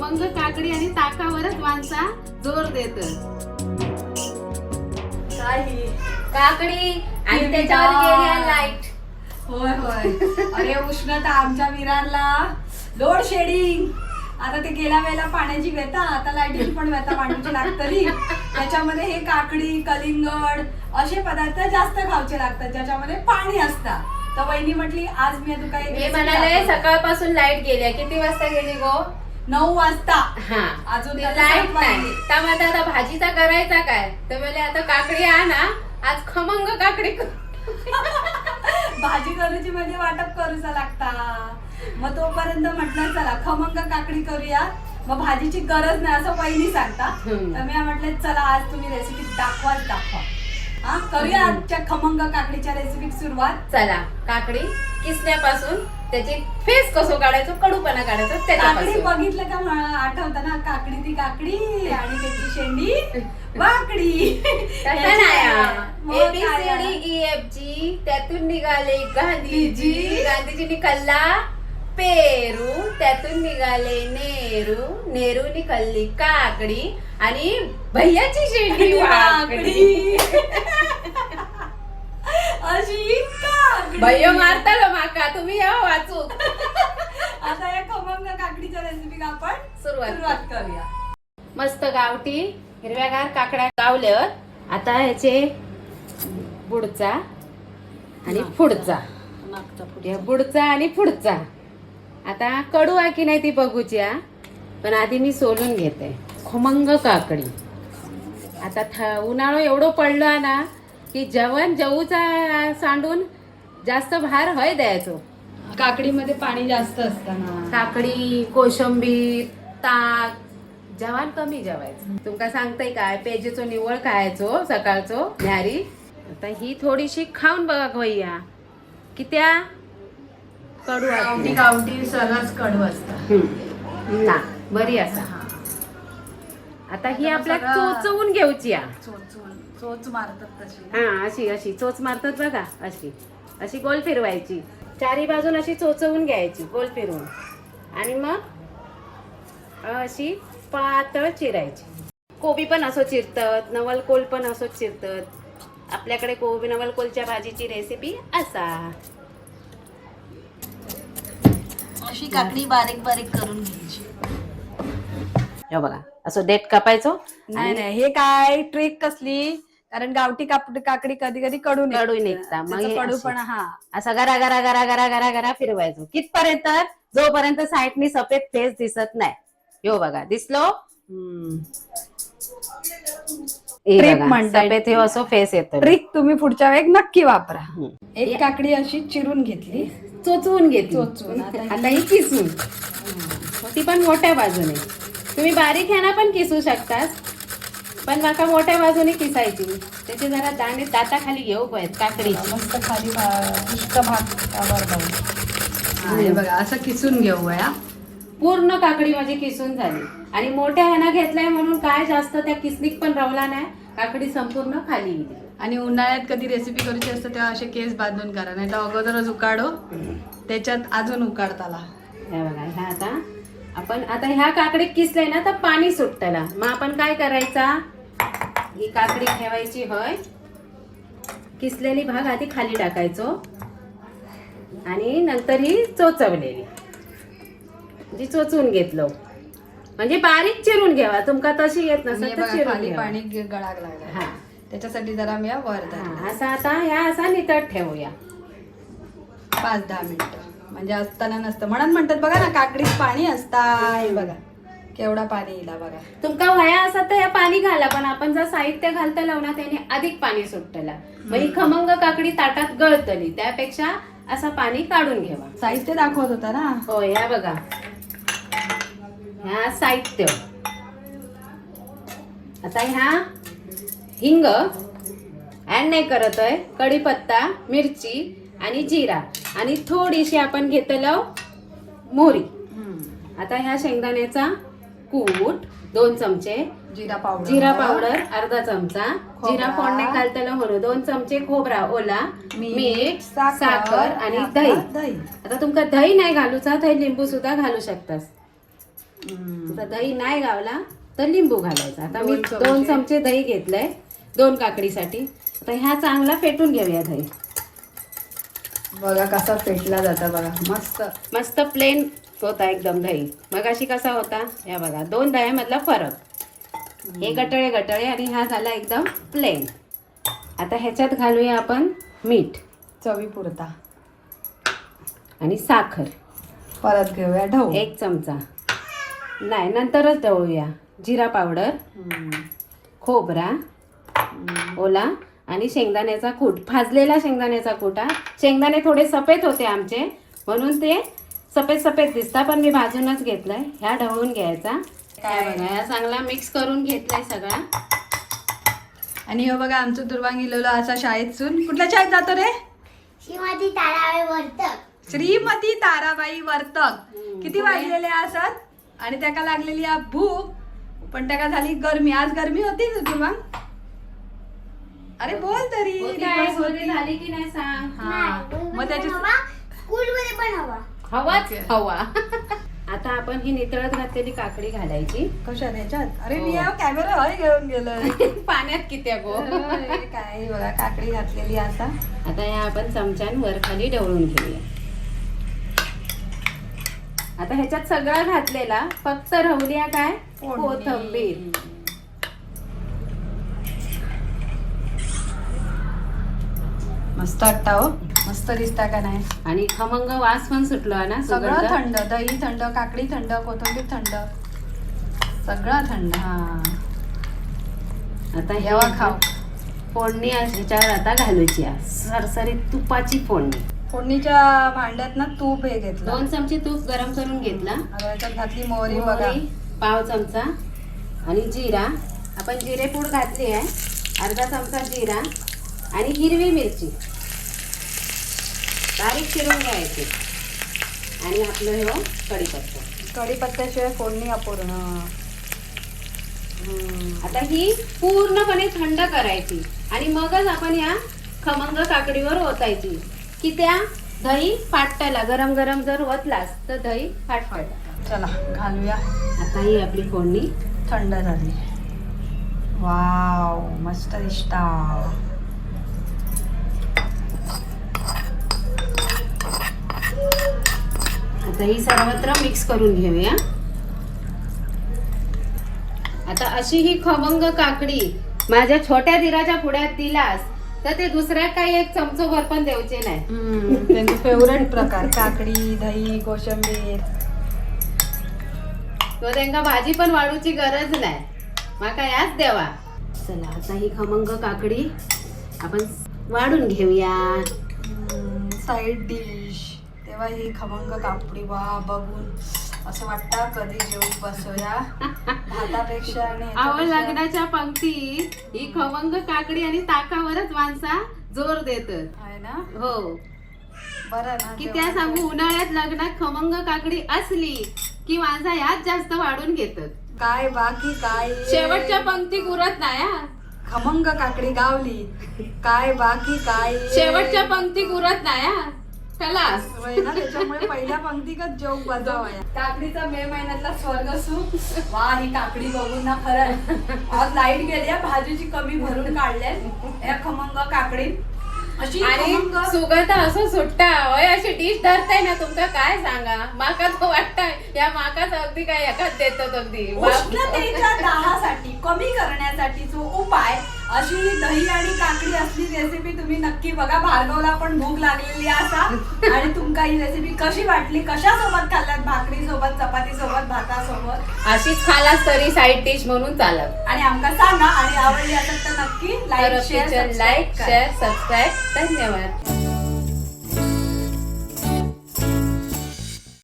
खमंग काकडी आणि ताकावरच माणसा जोर देत. काय ही? काकडी आणि त्याच्यावर गेली लाईट. होय होय, अरे उष्णता आमच्या विरारला, लोड शेडिंग. आता ते गेल्या वेळेला पाण्याची व्यथा, आता लाईटीची पण व्यथा मांडूची लागतली. त्याच्यामध्ये हे काकडी, कलिंगड असे पदार्थ जास्त खावचे लागतात ज्याच्यामध्ये पाणी असतं. तर वहिनी म्हटली आज मी तुका एक मी recipe म्हणाले दाखवते. सकाळपासून लाईट गेली. किती वाजता गेली गो? 9 वाजता. हा, अजून ती त्याला लाईट 7 नाही. वाजले. तर मग आता भाजीचा करायचा काय? तर म्हणले आता काकडी आणा, आज खमंग काकडी करू. भाजी करूची म्हणजे वाटप करूचा लागता. मग तोपर्यंत म्हटलं चला खमंग काकडी करूया, मग भाजीची गरज नाही असं वहिनी सांगता. तर मी म्हटलं चला आज तुम्ही रेसिपी दाखवाच दाखवा. हा, करूया आजच्या खमंग काकडीच्या रेसिपी सुरुवात. चला, काकडी किसण्यापासून त्याची फेस कसो काढायचो, कडूपणा काढायचो काकडी त्याच्यापासून. बघितलं का आठवतं ना, काकडी ती काकडी आणि त्याची शेंडी वाकडी. तसं नाही. मग ए बी काय सी आहे? डी ई एफ जी, त्यातून निघाले गांधीजी. जी. गांधीजींनी खाल्ला पेरू, त्यातून निघाले नेहरू, नेहरूनी खाल्ली काकडी आणि भैयाची शेंडी वाकडी. वाकडी अशी काकडी. भैया मारतालो माका, तुम्ही या वाचू. आता या खमंग काकडीच्या रेसिपी आपण सुरुवात सुरुवात करूया. मस्त गावठी हिरव्यागार काकड्या गावल्यावर आता ह्याचे बुडचा आणि पुढचा, या बुडचा आणि पुढचा. आता कडू आहे की नाही ती बघूची हा. पण आधी मी सोलून घेते खमंग काकडी. आता उन्हाळा एवढं पडलं ना की जेवण जेवूचा सांडून जास्त भार हय द्यायचो. काकडीमध्ये पाणी जास्त असतं ना. काकडी, कोशंबीर, ताक जेवण कमी जेवायचं. तुमका सांगताय काय, पेजेचो निवळ खायचो सकाळचो न्यारी. आता ही थोडीशी खाऊन बघा भैया कित्या कडू आहे. गावठी गावठी सर्रास कडू असतं. ना बरी असा. आता ही आता आपल्या सगळं- चोचवून घेऊची हा. चोचून चोच मारतात तशी ना. हा, अशी अशी चोच मारतात बघा, अशी अशी गोल फिरवायची, चारी बाजून अशी चोचवून घ्यायची गोल फिरवून आणि मग अशी पातळ चिरायची. कोबी पण असं चिरतात, नवलकोल पण असं चिरतात. आपल्याकडे कोबी नवलकोलच्या भाजीची रेसिपी असा. अशी काकडी बारीक बारीक करून घ्यायची. हे बघा, असं देठ कापायचो. नाही नाही, हे काय ट्रिक कसली, कारण गावठी काकडी कधी कधी कडू कडू निघता. मग हे कडूपणा अशी. हा. असा गरा गरा गरा गरा गरा गरा फिरवायचो कितपर्यंत, जोपर्यंत साईडनी सफेद फेस दिसत नाही. यो बघा, दिसलो. हे Trip बघा, म्हणता सफेद हे असं फेस येतो. ट्रिक तुम्ही पुढच्या वेळी नक्की वापरा. हम्म. एक काकडी अशी चिरून घेतली. चोचवून घेतली. चोचून, आता ही- आता ही किसून, ती पण मोठ्या बाजूने. तुम्ही बारीक ह्याना पण किसू शकता, पण माका मोठ्या बाजूने किसायची. त्याचे जरा दाणे दाताखाली घेऊ पाहिजेत काकडीची. मस्त खाली पृष्ठभाग बघा, हे बघा, असं किसून घेऊया. पूर्ण काकडी माझी किसून झाली आणि मोठ्या ह्याना घेतलाय म्हणून काय जास्त त्या किसणीक पण रवला नाही, काकडी संपूर्ण खाली गेली. आणि उन्हाळ्यात कधी रेसिपी करूची असते तेव्हा असे केस बांधून करा, नाही तर अगोदरच उकाडो त्याच्यात अजून उकाडताला. ह्या बघा, ह्या आता आपण आता ह्या काकडी किसलंय ना तर पाणी सुटतला. मग आपण काय करायचा, ही काकडी ठेवायची होय, किसलेली भाग आधी खाली टाकायचो आणि नंतर ही चोचवलेली जी चोचून घेतलो, म्हणजे बारीक चिरून घ्यावा. तुमका तशी येत आणि नसेल हे तर बघा, चिरून खाली घ्यावा. पाणी गळाक लागलं. हा. त्याच्यासाठी जरा मी वर धरलं. हा, असा आता ह्या असा नितळ ठेवूया. 5-10 मिनिटं म्हणजे असताना नसतं म्हणून म्हणतात बघा ना, काकडीत पाणी असता. हे बघा केवढा पाणी येईल बघा. तुमका वया असा तर ह्या पाणी घाला, पण आपण जर साहित्य घालतलो ना त्याने अधिक पाणी सुटतला, मग ही खमंग काकडी ताटात गळतली. त्यापेक्षा असा पाणी काढून घ्यावा. साहित्य दाखवत होता ना. हो, ह्या बघा, ह्या साहित्य. आता ह्या हिंग ऍड नाही करत आहे, कढीपत्ता, मिरची आणि जिरा आणि थोडीशी आपण घेतलं मोहरी. आता ह्या शेंगदाण्याचा कूट 2 चमचे, जिरा पावडर, जिरा पावडर अर्धा चमचा, खोबरा. जिरा फोडणे घालताना होणं 2 चमचे खोबरा ओला, मीठ, साखर आणि आपलं दही. दही. आता तुमका दही नाही घालूचा, दही लिंबू सुद्धा घालू शकतास. आता दही नाही गावला तर लिंबू घालायचा. आता मी 2 चमचे. 2 चमचे दही घेतलंय 2 काकडीसाठी. आता ह्या चांगला फेटून घेऊया दही. बघा कसा फेटला जाता बघा, मस्त. मस्त प्लेन होता एकदम दही. मगाशी कसा होता या बघा, 2 दह्यामधला फरक. हे गटळे गटळे आणि हा झाला एकदम प्लेन. आता ह्याच्यात घालूया आपण मीठ. चवीपुरता. आणि साखर. परत घेऊया ढवळून. 1 चमचा नाही, नंतरच ढवळूया. जिरा पावडर, खोबरा ओला आणि शेंगदाण्याचा कूट, भाजलेला शेंगदाण्याचा कूट. हा शेंगदाणे थोडे सफेद होते आमचे म्हणून ते सफेद सफेद दिसतात, पण मी भाजूनच घेतलंय. ह्या ढवळून घ्यायचा. काय बघा, ह्या चांगला मिक्स करून घेतलाय सगळा. आणि हो बघा आमचं दुर्वांग इलेलो असा शाळेतसून. कुठल्या शाळेत जातो रे? श्रीमती ताराबाई वर्तक. श्रीमती ताराबाई वर्तक. किती वाजलेले असत आणि त्याका लागलेली आ भूक, पण त्याका झाली गरमी. आज गरमी होती ना दुर्वांग? अरे बोल तरी. होती काय? होती झाली की नाही सांग. हा. मग त्याची हवा, स्कूलमध्ये पण हवा. हवाच हवा. आता आपण ही नितळत घातलेली काकडी घालायची. कशा ह्याच्यात? अरे मी कॅमेरा हय घेऊन गेलोय. पाण्यात किती गो. अरे, काय बघा काकडी घातलेली असा. आता ह्या आपण चमच्यान वर खाली ढवळून घेऊया. आता ह्याच्यात सगळं घातलेला, फक्त राहुलिया काय? फोडणी. कोथिंबीर. मस्त वाटता हो, मस्त दिसता का नाही? आणि खमंग वास पण सुटलो ना सगळं सुगंध. थंड, दही थंड, काकडी थंड, कोथिंबीर थंड, सगळं थंड. हा. आता हे येवा खाऊ. फोडणी ह्याच्यावर आता घालूची आहे. सरसरीत तुपाची फोडणी. फोडणीच्या भांड्यात ना तूप हे घेतलं. 2 चमचे तूप गरम करून घेतला. आता याच्यात घातली मोहरी बघा. मोहरी पाव चमचा आणि जिरा. आपण जिरे पूड घातली आहे. अर्धा चमचा जिरा आणि हिरवी मिरची बारीक चिरून घ्यायची आणि आपलं हे कढीपत्ता. कढीपत्त्याशिवाय फोडणी अपूर्ण. आता ही पूर्णपणे थंड करायची आणि मगच आपण या खमंग काकडीवर ओतायची की त्या दही फाटला. गरम गरम जर ओतलास तर दही फाटलं. चला घालूया. आता ही आपली फोडणी थंड झाली. वाव, मस्त दिसता. आता ही सर्वत्र मिक्स करून घेऊया. आता अशी ही खमंग काकडी माझ्या छोट्या दिराच्या पुढ्यात दिलास तर ते दुसऱ्या काही एक चमचोभर पण द्यायचे नाही. त्यांचे फेवरेट प्रकार काकडी, दही, कोशिंबीर. तो त्यांना भाजी पण वाढूची गरज नाही, माका याच द्यावा. चला आता ही खमंग काकडी आपण वाढून घेऊया. साईड डिश तेव्हा ही खमंग कापडी वा बघून असं वाटतं कधी जेवून बसूया भातापेक्षा आणि अहो ह्याच्यापेक्षा. लग्नाच्या पंक्ती ही खमंग काकडी आणि ताकावरच माणसा जोर देतात. आहे ना? हो. बरं ना. की त्या सांगू, उन्हाळ्यात लग्नात खमंग काकडी असली की माणसा ह्याच जास्त वाढून घेतात. काय बाकी काय? शेवटच्या पंक्ती उरत नाही हा. खमंग काकडी गावली काय बाकी काय? शेवटच्या पंक्ती उरत नाही हा. खलास. होय ना, त्याच्यामुळे पहिल्या पंक्तीकच जेव बजावाया. काकडीचा मे महिन्यातला स्वर्ग सुख. वा, ही काकडी बघून ना खरं आज लाईट गेली आहे, भाजीची कमी भरून काढले या खमंग काकडी अशी आणि खमंग. सुगंध असं सुट्टा होय, अशी डिश धरताय ना तुमका काय सांगा. माका तो वाटतंय या माकाच अगदी काय एकाच देतात अगदी. उष्णतेच्या दाहासाठी कमी करण्यासाठी जो उपाय, अशी दही आणि काकडी असली रेसिपी तुम्ही नक्की बघा. भार्गवला पण भूक लागलेली असा. आणि तुमका ही रेसिपी कशी वाटली, कशा सोबत खाल्लात, भाकरी सोबत, चपाती सोबत, भातासोबत? अशीच खालास तरी साईड डिश म्हणून चालत. आणि आमका सांगा आणि आवडली असेल तर नक्की like share like share subscribe. धन्यवाद.